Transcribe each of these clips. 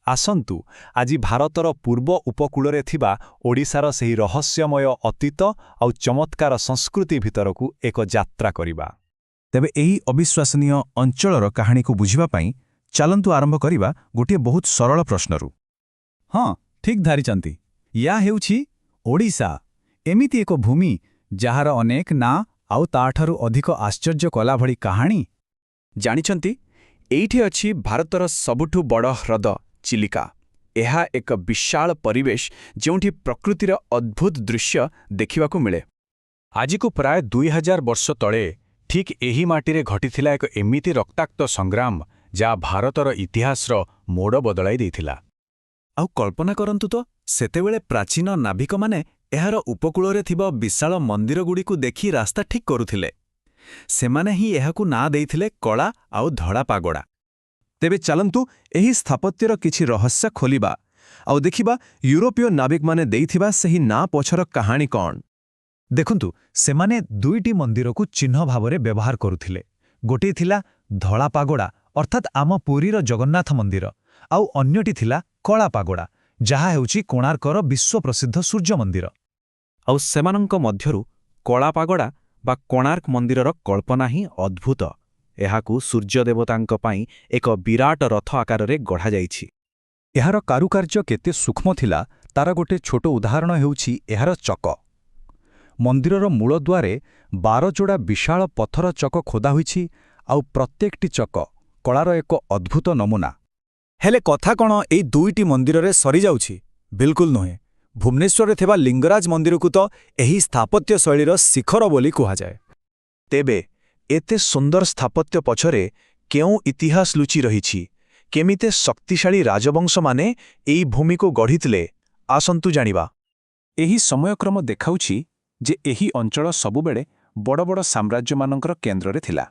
ଆସନ୍ତୁ ଆଜି ଭାରତର ପୂର୍ବ ଉପକୂଳରେ ଥିବା ଓଡ଼ିଶାର ସେହି ରହସ୍ୟମୟ ଅତୀତ ଆଉ ଚମତ୍କାର ସଂସ୍କୃତି ଭିତରକୁ ଏକ ଯାତ୍ରା କରିବା। ତେବେ ଏହି ଅବିଶ୍ୱସନୀୟ ଅଞ୍ଚଳର କାହାଣୀକୁ ବୁଝିବା ପାଇଁ ଚାଲନ୍ତୁ ଆରମ୍ଭ କରିବା ଗୋଟିଏ ବହୁତ ସରଳ ପ୍ରଶ୍ନରୁ। ହଁ, ଠିକ୍ ଧରିଛନ୍ତି। ୟା ହେଉଛି ଓଡ଼ିଶା, ଏମିତି ଏକ ଭୂମି ଯାହାର ଅନେକ ନାଁ ଆଉ ତାଠାରୁ ଅଧିକ ଆଶ୍ଚର୍ଯ୍ୟ କଲା ଭଳି କାହାଣୀ। ଜାଣିଛନ୍ତି, ଏଇଠି ଅଛି ଭାରତର ସବୁଠୁ ବଡ଼ ହ୍ରଦ ଚିଲିକା। ଏହା ଏକ ବିଶାଳ ପରିବେଶ ଯେଉଁଠି ପ୍ରକୃତିର ଅଦ୍ଭୁତ ଦୃଶ୍ୟ ଦେଖିବାକୁ ମିଳେ। ଆଜିକୁ ପ୍ରାୟ 2000 ବର୍ଷ ତଳେ ଠିକ୍ ଏହି ମାଟିରେ ଘଟିଥିଲା ଏକ ଏମିତି ରକ୍ତାକ୍ତ ସଂଗ୍ରାମ, ଯାହା ଭାରତର ଇତିହାସର ମୋଡ଼ ବଦଳାଇ ଦେଇଥିଲା। ଆଉ କଳ୍ପନା କରନ୍ତୁ ତ, ସେତେବେଳେ ପ୍ରାଚୀନ ନାବିକମାନେ ଏହାର ଉପକୂଳରେ ଥିବା ବିଶାଳ ମନ୍ଦିରଗୁଡ଼ିକୁ ଦେଖି ରାସ୍ତା ଠିକ୍ କରୁଥିଲେ। ସେମାନେ ହିଁ ଏହାକୁ ନାଁ ଦେଇଥିଲେ କଳା ଆଉ ଧଳା ପାଗୋଡ଼ା। ତେବେ ଚାଲନ୍ତୁ ଏହି ସ୍ଥାପତ୍ୟର କିଛି ରହସ୍ୟ ଖୋଲିବା ଆଉ ଦେଖିବା ୟୁରୋପୀୟ ନାବିକମାନେ ଦେଇଥିବା ସେହି ନାଁ ପଛର କାହାଣୀ କ'ଣ। ଦେଖନ୍ତୁ, ସେମାନେ ଦୁଇଟି ମନ୍ଦିରକୁ ଚିହ୍ନ ଭାବରେ ବ୍ୟବହାର କରୁଥିଲେ। ଗୋଟିଏ ଥିଲା ଧଳା ପାଗୋଡ଼ା, ଅର୍ଥାତ୍ ଆମ ପୁରୀର ଜଗନ୍ନାଥ ମନ୍ଦିର, ଆଉ ଅନ୍ୟଟି ଥିଲା କଳା ପାଗୋଡ଼ା, ଯାହା ହେଉଛି କୋଣାର୍କର ବିଶ୍ୱପ୍ରସିଦ୍ଧ ସୂର୍ଯ୍ୟ ମନ୍ଦିର। ଆଉ ସେମାନଙ୍କ ମଧ୍ୟରୁ କଳାପାଗଡ଼ା ବା କୋଣାର୍କ ମନ୍ଦିରର କଳ୍ପନା ହିଁ ଅଦ୍ଭୁତ। ଏହାକୁ ସୂର୍ଯ୍ୟଦେବତାଙ୍କ ପାଇଁ ଏକ ବିରାଟ ରଥ ଆକାରରେ ଗଢ଼ାଯାଇଛି। ଏହାର କାରୁକାର୍ଯ୍ୟ କେତେ ସୂକ୍ଷ୍ମ ଥିଲା, ତାର ଗୋଟେ ଛୋଟ ଉଦାହରଣ ହେଉଛି ଏହାର ଚକ। ମନ୍ଦିରର ମୂଳଦ୍ୱାରେ 12 ଯୋଡ଼ା ବିଶାଳ ପଥର ଚକ ଖୋଦା ହୋଇଛି, ଆଉ ପ୍ରତ୍ୟେକଟି ଚକ କଳାର ଏକ ଅଦ୍ଭୁତ ନମୁନା। ହେଲେ କଥା କ'ଣ ଏଇ ଦୁଇଟି ମନ୍ଦିରରେ ସରିଯାଉଛି? ବିଲକୁଲ ନୁହେଁ। ଭୁବନେଶ୍ୱରରେ ଥିବା ଲିଙ୍ଗରାଜ ମନ୍ଦିରକୁ ତ ଏହି ସ୍ଥାପତ୍ୟ ଶୈଳୀର ଶିଖର ବୋଲି କୁହାଯାଏ। ତେବେ ଏତେ ସୁନ୍ଦର ସ୍ଥାପତ୍ୟ ପଛରେ କେଉଁ ଇତିହାସ ଲୁଚି ରହିଛି, କେମିତି ଶକ୍ତିଶାଳୀ ରାଜବଂଶମାନେ ଏଇ ଭୂମିକୁ ଗଢ଼ିଥିଲେ, ଆସନ୍ତୁ ଜାଣିବା। ଏହି ସମୟକ୍ରମ ଦେଖାଉଛି ଯେ ଏହି ଅଞ୍ଚଳ ସବୁବେଳେ ବଡ଼ ବଡ଼ ସାମ୍ରାଜ୍ୟମାନଙ୍କର କେନ୍ଦ୍ରରେ ଥିଲା।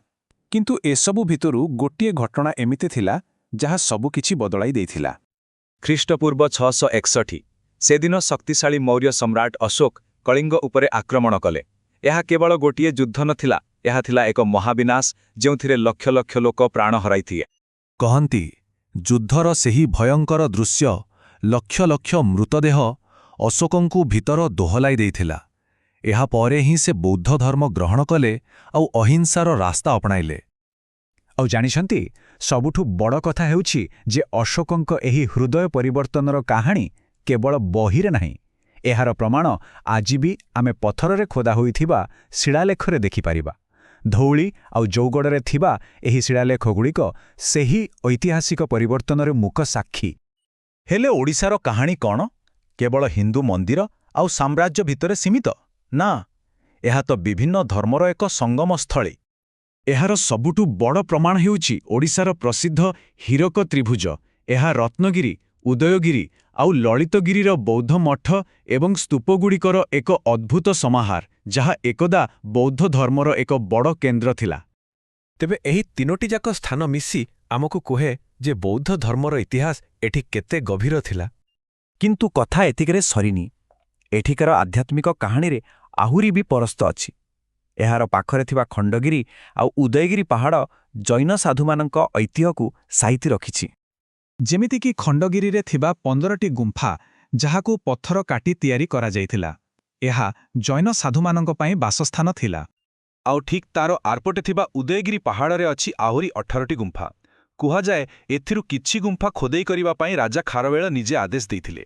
କିନ୍ତୁ ଏସବୁ ଭିତରୁ ଗୋଟିଏ ଘଟଣା ଏମିତି ଥିଲା ଯାହା ସବୁକିଛି ବଦଳାଇ ଦେଇଥିଲା। ଖ୍ରୀଷ୍ଟପୂର୍ବ 661। ସେଦିନ ଶକ୍ତିଶାଳୀ ମୌର୍ଯ୍ୟ ସମ୍ରାଟ ଅଶୋକ କଳିଙ୍ଗ ଉପରେ ଆକ୍ରମଣ କଲେ। ଏହା କେବଳ ଗୋଟିଏ ଯୁଦ୍ଧ ନଥିଲା, ଏହା ଥିଲା ଏକ ମହାବିନାଶ, ଯେଉଁଥିରେ ଲକ୍ଷ ଲକ୍ଷ ଲୋକ ପ୍ରାଣ ହରାଇଥିଲେ। କହନ୍ତି, ଯୁଦ୍ଧର ସେହି ଭୟଙ୍କର ଦୃଶ୍ୟ, ଲକ୍ଷ ଲକ୍ଷ ମୃତଦେହ, ଅଶୋକଙ୍କୁ ଭିତର ଦୋହଲାଇ ଦେଇଥିଲା। ଏହାପରେ ହିଁ ସେ ବୌଦ୍ଧ ଧର୍ମ ଗ୍ରହଣ କଲେ ଆଉ ଅହିଂସାର ରାସ୍ତା ଅପଣାଇଲେ। ଆଉ ଜାଣିଛନ୍ତି, ସବୁଠୁ ବଡ଼ କଥା ହେଉଛି ଯେ ଅଶୋକଙ୍କ ଏହି ହୃଦୟ ପରିବର୍ତ୍ତନର କାହାଣୀ କେବଳ ବହିରେ ନାହିଁ। ଏହାର ପ୍ରମାଣ ଆଜି ବି ଆମେ ପଥରରେ ଖୋଦା ହୋଇଥିବା ଶିଳାଲେଖରେ ଦେଖିପାରିବା। ଧଉଳି ଆଉ ଜଉଗଡ଼ରେ ଥିବା ଏହି ଶିଳାଲେଖଗୁଡ଼ିକ ସେହି ଐତିହାସିକ ପରିବର୍ତ୍ତନର ମୂକ ସାକ୍ଷୀ। ହେଲେ ଓଡ଼ିଶାର କାହାଣୀ କ'ଣ କେବଳ ହିନ୍ଦୁ ମନ୍ଦିର ଆଉ ସାମ୍ରାଜ୍ୟ ଭିତରେ ସୀମିତ? ନା, ଏହା ତ ବିଭିନ୍ନ ଧର୍ମର ଏକ ସଙ୍ଗମସ୍ଥଳୀ। ଏହାର ସବୁଠୁ ବଡ଼ ପ୍ରମାଣ ହେଉଛି ଓଡ଼ିଶାର ପ୍ରସିଦ୍ଧ ହୀରକ ତ୍ରିଭୁଜ। ଏହା ରତ୍ନଗିରି, ଉଦୟଗିରି ଆଉ ଲଳିତଗିରିର ବୌଦ୍ଧ ମଠ ଏବଂ ସ୍ତୂପଗୁଡ଼ିକର ଏକ ଅଦ୍ଭୁତ ସମାହାର, ଯାହା ଏକଦା ବୌଦ୍ଧ ଧର୍ମର ଏକ ବଡ଼ କେନ୍ଦ୍ର ଥିଲା। ତେବେ ଏହି ତିନୋଟି ଯାକ ସ୍ଥାନ ମିଶି ଆମକୁ କୁହେ ଯେ ବୌଦ୍ଧ ଧର୍ମର ଇତିହାସ ଏଠି କେତେ ଗଭୀର ଥିଲା। କିନ୍ତୁ କଥା ଏତିକିରେ ସରିନି। ଏଠିକାର ଆଧ୍ୟାତ୍ମିକ କାହାଣୀରେ ଆହୁରି ବି ପରସ୍ତ ଅଛି। ଏହାର ପାଖରେ ଥିବା ଖଣ୍ଡଗିରି ଆଉ ଉଦୟଗିରି ପାହାଡ଼ ଜୈନ ସାଧୁମାନଙ୍କ ଐତିହ୍ୟକୁ ସାଇତି ରଖିଛି। ଯେମିତିକି ଖଣ୍ଡଗିରିରେ ଥିବା 15ଟି ଗୁମ୍ଫା, ଯାହାକୁ ପଥର କାଟି ତିଆରି କରାଯାଇଥିଲା। ଏହା ଜୈନ ସାଧୁମାନଙ୍କ ପାଇଁ ବାସସ୍ଥାନ ଥିଲା। ଆଉ ଠିକ୍ ତାର ଆରପଟେ ଥିବା ଉଦୟଗିରି ପାହାଡ଼ରେ ଅଛି ଆହୁରି 18ଟି ଗୁମ୍ଫା। କୁହାଯାଏ, ଏଥିରୁ କିଛି ଗୁମ୍ଫା ଖୋଦେଇ କରିବା ପାଇଁ ରାଜା ଖାରବେଳ ନିଜେ ଆଦେଶ ଦେଇଥିଲେ।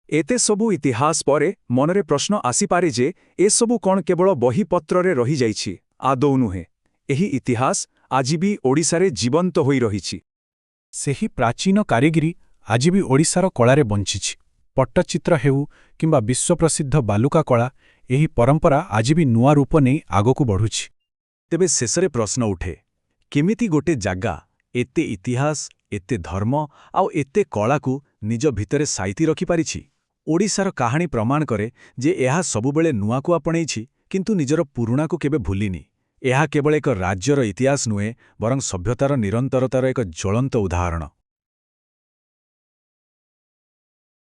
ଏତେ ସବୁ ଇତିହାସ ପରେ ମନରେ ପ୍ରଶ୍ନ ଆସିପାରେ ଯେ ଏସବୁ କ'ଣ କେବଳ ବହିପତ୍ରରେ ରହିଯାଇଛି? ଆଦୌ ନୁହେଁ। ଏହି ଇତିହାସ ଆଜି ବି ଓଡ଼ିଶାରେ ଜୀବନ୍ତ ହୋଇ ରହିଛି। ସେହି ପ୍ରାଚୀନ କାରିଗରୀ ଆଜି ବି ଓଡ଼ିଶାର କଳାରେ ବଞ୍ଚିଛି। ପଟ୍ଟଚିତ୍ର ହେଉ କିମ୍ବା ବିଶ୍ୱପ୍ରସିଦ୍ଧ ବାଲୁକା କଳା, ଏହି ପରମ୍ପରା ଆଜି ବି ନୂଆ ରୂପ ନେଇ ଆଗକୁ ବଢ଼ୁଛି। ତେବେ ଶେଷରେ ପ୍ରଶ୍ନ ଉଠେ, କେମିତି ଗୋଟେ ଜାଗା ଏତେ ଇତିହାସ, ଏତେ ଧର୍ମ ଆଉ ଏତେ କଳାକୁ ନିଜ ଭିତରେ ସାଇତି ରଖିପାରିଛି? ଓଡ଼ିଶାର କାହାଣୀ ପ୍ରମାଣ କରେ ଯେ ଏହା ସବୁବେଳେ ନୂଆକୁ ଆପଣେଇଛି, କିନ୍ତୁ ନିଜର ପୁରୁଣାକୁ କେବେ ଭୁଲିନି। ଏହା କେବଳ ଏକ ରାଜ୍ୟର ଇତିହାସ ନୁହେଁ, ବରଂ ସଭ୍ୟତାର ନିରନ୍ତରତାର ଏକ ଜ୍ୱଳନ୍ତ ଉଦାହରଣ।